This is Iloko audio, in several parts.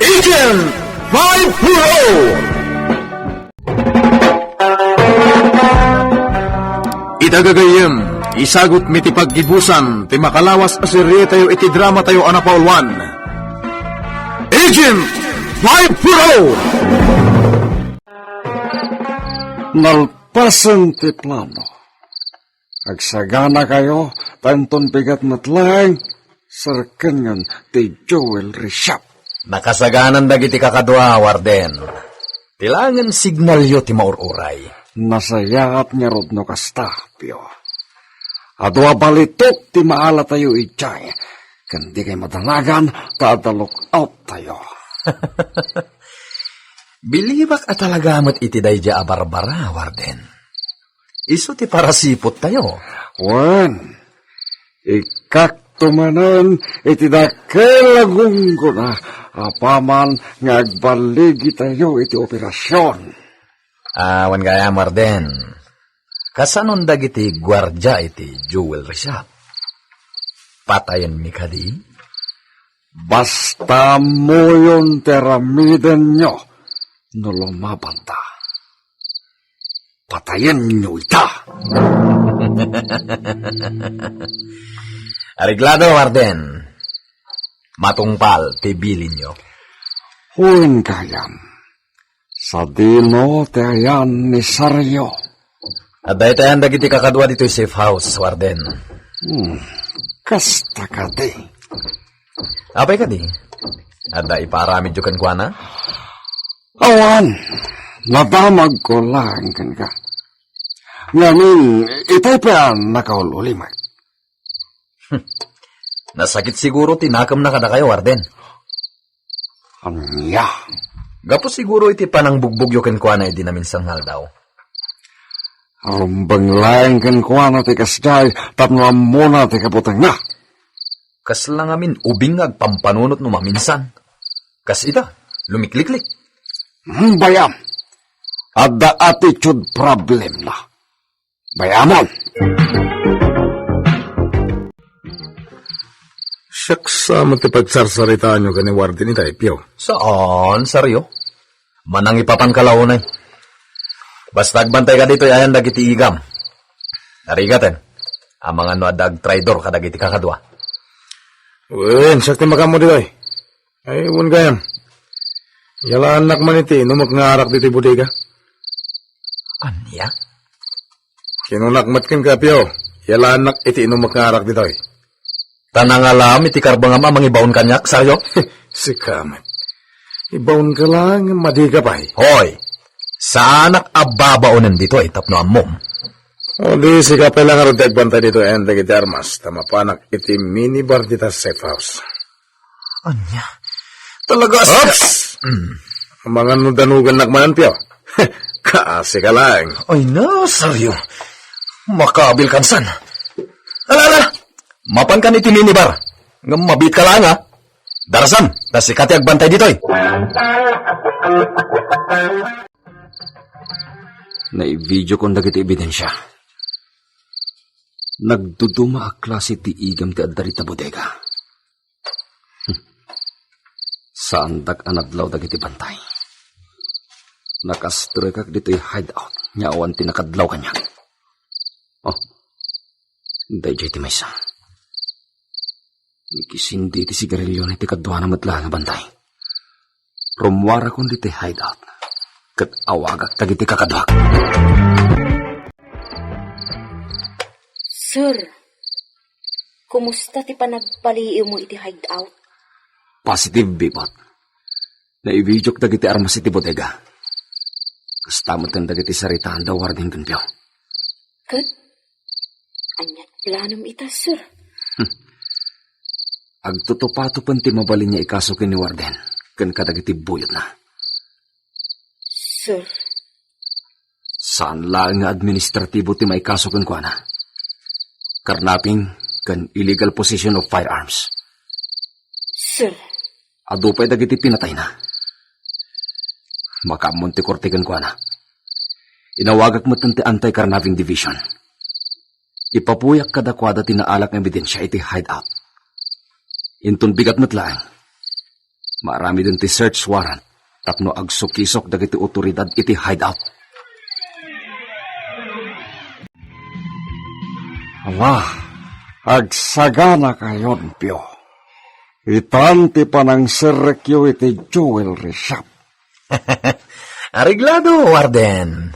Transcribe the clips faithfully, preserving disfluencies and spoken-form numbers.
Agent five four oh! Ita gagayyem, isagutmi ti paggibusan ti makalawas a serietayo iti dramatayo a napauluan, Agent five four oh! Nalpasen ti plano. Agsaganakayo, ta inton bigat met laeng, serkenngen ti Jewelry Shop. Nakasaganan dagiti kakadua, Warden. Ti laengen signalyo ti maur-uray. Nasayaat ngarud no kasta, Pio. Adu a balitok ti maalatayo idiay, ken dikay madanagan ta adda lookout tayo. Bilibak a talaga met iti daydiay a Barbara, Warden. Isu ti parasiputtayo. Wen, ikkakto manen iti dakkel a gunggona apaman nga agballigitayo iti operasion. Ah, wen gayam, Warden. Kasanon dagiti guardia iti jewelry shop? Patayenmi kadi? Basta ammoyon ti aramidenyo no lumabanta. Patayenyo ita. Areglado, Warden. Matungpal ti bilinyo. Wen gayam. Sadino ti ayan ni Sario? Adda itayan dagiti kakadua ditoy safe house, Warden. Hmm, kasta kadi. Apay kadi? Adda iparamidyo kenkuana? Awan, nadamagko laeng kenka. Ngamin, itay pay a nakaul-ulimek. Nasakit siguro ti nakemna kadakayo, Warden. Ania? Gapu siguro iti panangbugbogyo kenkuana idi naminsan nga aldaw. Rumbeng laeng kenkuana ti kasdiay tapno ammona ti kabutengna. Kasla ngamin ubing nga agpampanunot no maminsan. Kas ita, lumikliklik. Hmm, bayam. Adda attitude problem na. Bayamon. Siak sa met ti pagsarsaritaanyo ken ni Warden itay, Pio. Saan, Sario? Manangipapan ka la unay. Basta agbantay ka ditoy ayan dagiti igam. Narigaten, amangan no adda agtraidor kadagiti kakadua. Wen, siak ti makaammo ditoy. Ay, wen gayam. Yalaannak man iti inumek nga arak ditoy bodega. Ania? Kinunak met kenka, Pio, yalaannak iti inumek nga arak ditoy. Ta nangalam iti karbengam a mangibaon kaniak, Sario? Sika met. Ibaon ka lang, madi ka pay. Hoy! Saanak a babaonen ditoy tapno ammom. O di, sika pay la ngarud ti agbantay ditoy ayan dagiti armas, ta mapanak iti minibar dita safe house. Ania? Talaga, Ops! Mm. Amangan no danugannak manen, Pio. Kaasi ka laeng. Ay na, Sario. Makabil kansan. Ala, ala, ala. Mapan kan iti minibar. Ngem mabiit ka laeng, ha? Darasam, ta sika ti agbantay ditoy. Naivideokon dagiti ebidensia. Nagduduma a klase ti igam ti adda dita bodega. Hmm. Saandak a nadlaw dagiti bantay. Nakastrekak ditoy hideout nga awan ti nakadlaw kaniak. Oh, daydiay ti maysa. Nakisindi ti sigarilio na iti kaduana met laeng a bantay. Rummuarakon ditoy hideout ket awagak dagiti kakaduak. Sir, kumusta ti panagpaliiwmo iti hideout? Positive, Bebot. Naibidiok dagiti armas iti bodega. Kasta met dagiti saritaanda Warden ken Pio. Ket ania ti planom ita, sir? Hmm. Agtutupatopen ti mabalin nga ikaso ken ni Warden ken kadagiti buyotna. Sir. Saan laeng nga administratibo ti maikaso kenkuana. Carnapping ken illegal possession of firearms. Sir. Adu pay dagiti pinatayna. Makaammon ti korte kenkuana. Inawagak met ti Anti-Carnapping Division. Ipapuyak kadakuada ti naalak nga ebidensia iti hideout. Inton bigat met laeng, Maaramiden ti search warrant tapno agsukisok dagiti otoridad iti hideout. Ala, agsaganakayon, Pio. Itan ti panangserrekyo iti jewelry shop. Areglado, Warden.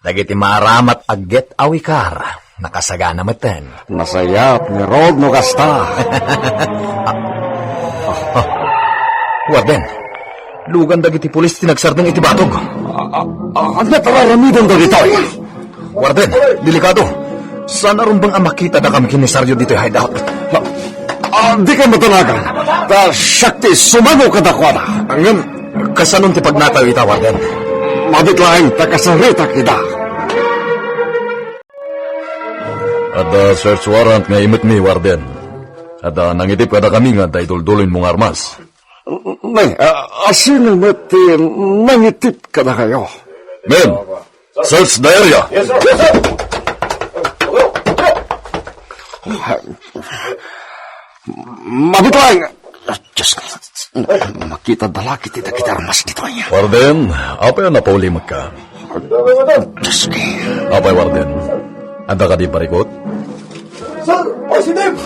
Dagiti maaramat a get away car, nakasagana metten. Nasayaat ngarud no kasta. Ah, ah, Warden, lugan dagiti pulis ti nagsardeng iti batog. Ah, ah, ah, ania ti ar-aramiden dagitoy? Warden, delikado. Saan a rumbeng a makita dakami ken ni Sario ditoy hideout. Ah, ah, dika madanagan. Ta siak ti sumango kadakuada. Ngem, kasano ti pagnatayo ita, Warden? Mabit laeng ta kasaritak ida. Adda search warrant nga imetmi, Warden. Adda nangitip kadakami nga adda idulduloy mo nga armas. Ne, ah, asino met ti nangitip kadakayo? Men, search the area. Yes, sir. Yes, sir. Mabit laeng. Diyos ko. Makita da la ket ti dagiti armas ditoy. Warden, apay a napaulimekka? Diyos ko. Apay, Warden? Adda kadi parikut? Sir, positive!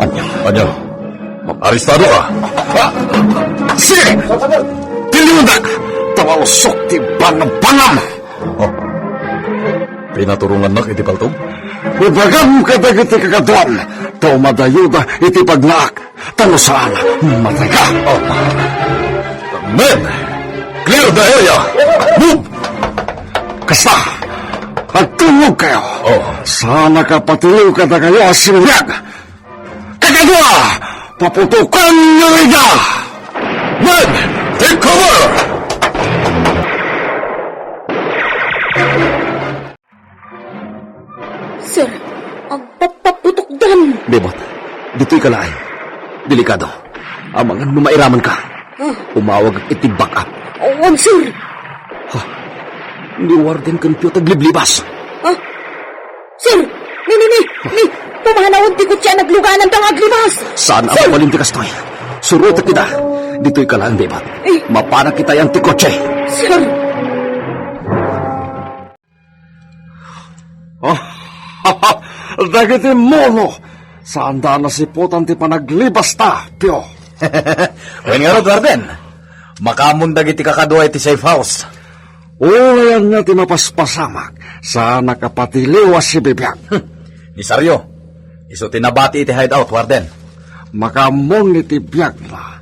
Ania? Ania? Arestado ka! Ah! Sige! Tiliwda! Ta malusok ti bangabangam! Oh. Pinaturongannak iti paltog? Ibagam kadagiti kakaduam, ta umadayoda iti pagnaak, ta no saan, matayka. Oh. Men, clear the area! Move! Kasta, agtulogkayo. Oh. Saan a kapatiliw kadakayo a sibibiag. Kakadua, paputokanyo ida! Men, take cover! Sir, agpapaputokdan. Bebot, ditoy ka laeng. Delikado. Amangan no mairamanka. Ah. Umawag iti backup. Wen, sir. Ha? Ni Warden ken Pio ti agliblibas. Ah? Sir! Ni, ni, ni! Ni! Pumanawen ti kotse a nagluganan ta nga aglibas! Saan a mabalin ti kastoy? Surotek ida. Ditoy ka laeng, Bebot. Eh. Mapanak itayan ti kotse. Sir! Ah, dagiti muno! Saanda a nasiputan ti panaglibasta, Pio. Wen ngarud, Warden. Makaammo dagiti kakadua iti safe house. Uray ania ti mapaspasamak, saan a kapatiliw a sibibiag. Hmm. Ni Sario, isu ti nabati iti hideout, Warden. Makaammo iti biagna.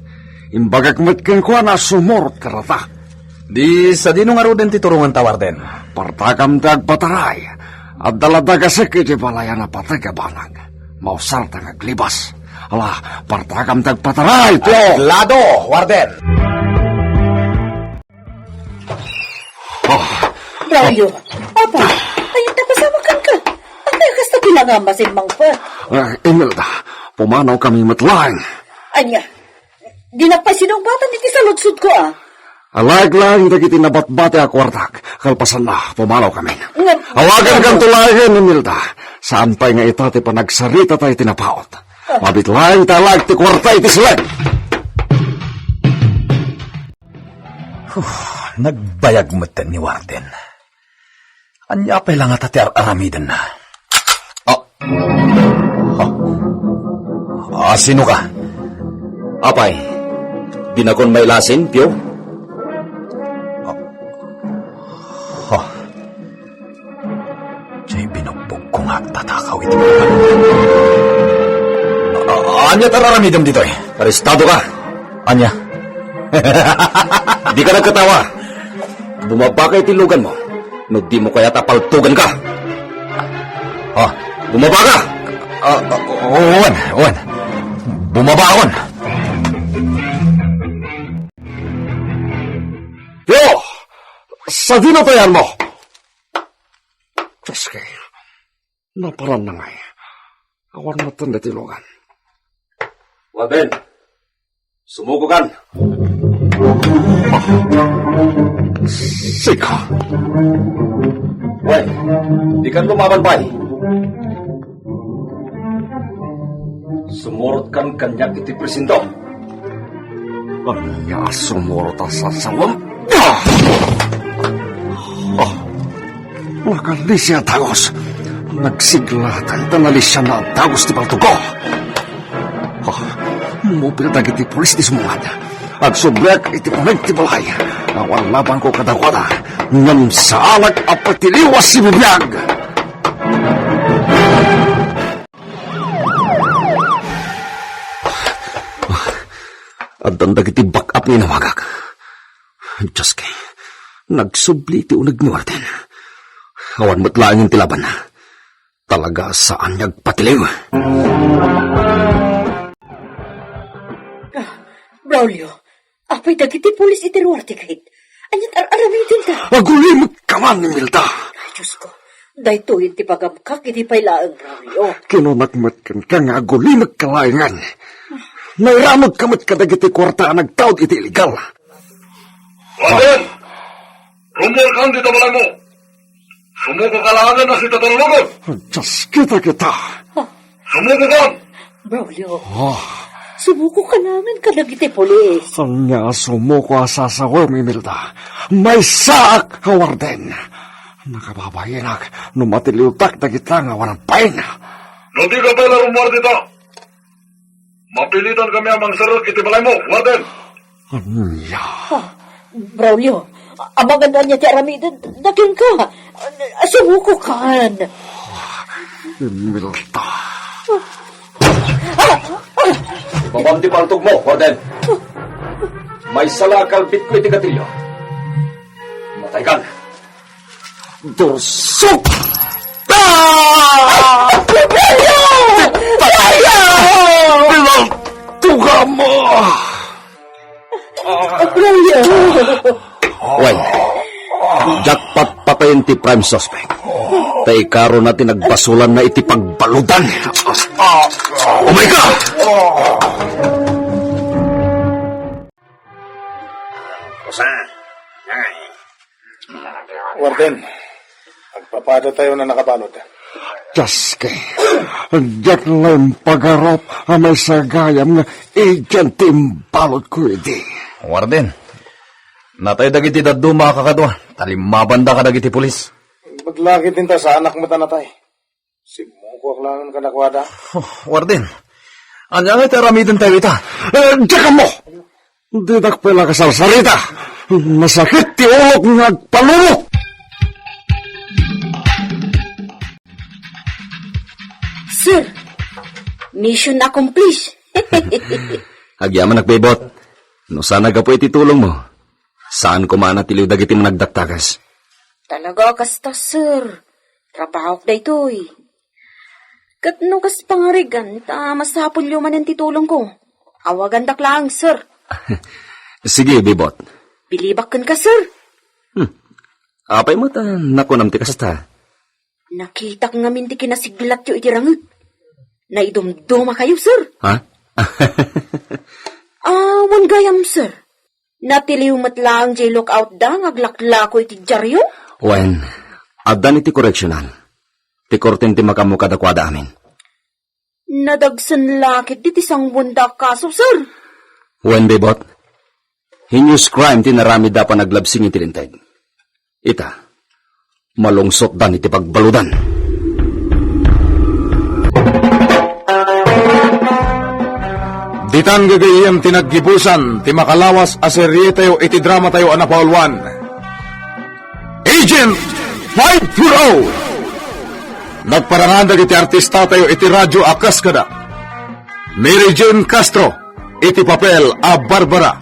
Imbagak met kenkuana a sumurot kadata. Di sadino ngaruden ti turonganta, Warden? Partagam ti agpataray. Adda la dagasek iti balay a napateg a banag. Mausarta nga aglibas. Ala, partagam ti agpataray, Pio! Aglado, Warden! Oh. Braulio, Papa, ay, napasamakan ka. Apay a kasta ti langam a simmangpet? Ah, Imelda, pumanaw kami met laeng. Ania? Dinak pay sinungbatan iti saludsodko, a. Alaek laeng dagiti nabatbati a kuartak, kalpasanna, pumanaw kami. Ngem awagan kanto laengen, Imelda. Saan pay nga ita ti panagsarita tayo iti napaut. Ah. Mabit laeng ta alaek ti kuarta iti sileng. Huh, nagbayag metten ni Warden. Ania pay la ngata ti ar-aramidenna? Ah. Ah. Ah, sino ka? Apay, dinakon mailasin, Pio? Ah. Ah. Diay binugbog ko nga agtatakaw iti mga. Ah, ania ti ar-aramidem ditoy? Arestado ka. Ania? Dika nagkatawa. Bumaba ka iti luganmo. No dimo kayat a paltugan ka. Ah, bumaba ka! Ah, ah, wen, wen. Bumaba akon. Yo! Sadino ti ayanmo? Diyos ko, naparan na ngay. Awan met ti lugan. Warden, sumuko kan. Sika. Wen, dikan lumaban pay. Sumurot kan kaniak iti presinto. Ania a sumurot a sasawem? Ah! Ah! Nakalisi a dagus. Nagsigla ta nalisian a dagus ti paltogko. Ah! Mupil dagiti pulis ti sumungad. Agsubliak iti panig ti balay. Awan labanko kadakuada. Ngem saanak a patiliw a sibibiag. Addan dagiti back-up nga inawagak. Diosko, nagsubli ti uneg ni Warden. Awan met laengen ti labanna. Talaga a saan nga agpatiliw. Ah, Braulio, apay dagiti pulis iti ruar ti gate? Ania't ar-aramidenta? Agulimekka man, Imelda. Ay, Diosko, daytoyen ti pagamkak idi pay laeng, Braulio. Kinunak met kenka nga agulimekka laengen. Nairamekka met kadagiti kuarta a nagtaud iti illegal. Warden! Rumuarkan dita balaymo! Sumukoka laengen a sitatulongen! Diosko, kita, kita. Sumukokan! Braulio, Ah, sumukoka laengen kadagiti pulis. Ania a sumuko a sasawem, Imelda? Maysaak a warden. Nakababaienak no matiliwtak dagita nga awanan pain. No dika pay la rumuar dita, mapilitan kami a mangserrek iti balaymo, warden. Ania? Ah, Braulio, amangan no ania ti aramidenda kenka. Sumukokan. Imelda. Ibabam ti paltogmo, warden. Maysa la a kalbitko iti gatilio. Mataykan. Dursok! Ah! Pinaltugam! Abraya! Wen, jackpot patayen ti prime suspect. Ta ikaruna ti nagbasolanna iti pagbaludan. Umay ka! Usa. Ay. Warden, agpapadatayon a nakabalud. Diosko, diak la impagarup a maysa gayam nga agent ti imbaludko idi. Warden, natay dagiti dadduma a kakadua, ta limmabanda kadagiti pulis. Baglakit inta saanak met a natay. Simmukoak laengen kadakuada. Oh, Warden, ania ngay ti aramidentayo ita? Eh, diak ammo! Dinak pay la kasarsarita. Nasakit ti ulok nga agpalulok. Sir, mission accomplished. Agyamanak, Bebot. No saan a gapu iti tulongmo, saan koma a natiliw dagiti managdaktakas. Talaga a kasta, sir. Trabahok daytoy. Ket no kas pangarigan, ta masapulyo manen ti tulongko, awagandak laeng, sir. Sige, Bebot. Bilibak kenka, sir. Hmm. Apay met a nakunam ti kasta? Nakitak ngamin ti kinasiglatyo iti rangit. Naidumdumakayo, sir. Ha? Awan gayam, sir. Natiliw met laeng diay lookout da nga aglaklako iti diario? Wen, addan iti correctional. Ti korte ti makaammo kadakuada amin. Nadagsen la ketdi ti sanguanda a kaso, sir. Wen, Bebot, heinous crime ti inaramidda a panaglabsing iti linteg. Ita, malungsotdan iti pagbaludan. Ditan gagayyem ti naggibusan ti makalawas a serietayo iti dramatayo a napauluan, Agent five four oh. Nagparangan dagiti artistatayo iti radyo a kas kada Mary Jane Castro iti papel a Barbara,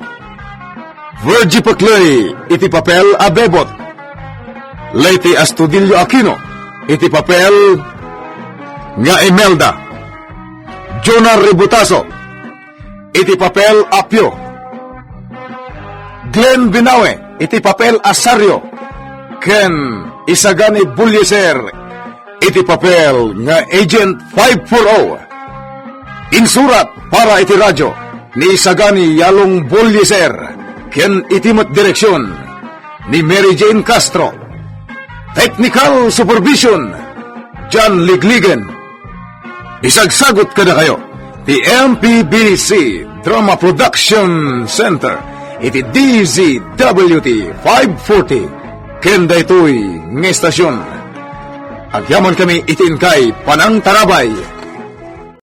Virgie Paclay iti papel a Bebot, Leyte Astudillo Aquino iti papel nga Imelda, Jonah Ributaso iti papel a Pio, Glenn Binawe iti papel a Sario, ken Isagani Bulyeser iti papel nga Agent five four oh. Insurat para iti radyo ni Isagani Yalong Bolieser ken iti met direksion ni Mary Jane Castro. Technical supervision, John Ligligen. Isagsagut kadakayo ti M P B C Drama Production Center iti D Z W T five forty. Ken daytoy nga estasion, agyamankami iti inkay panangtarabay.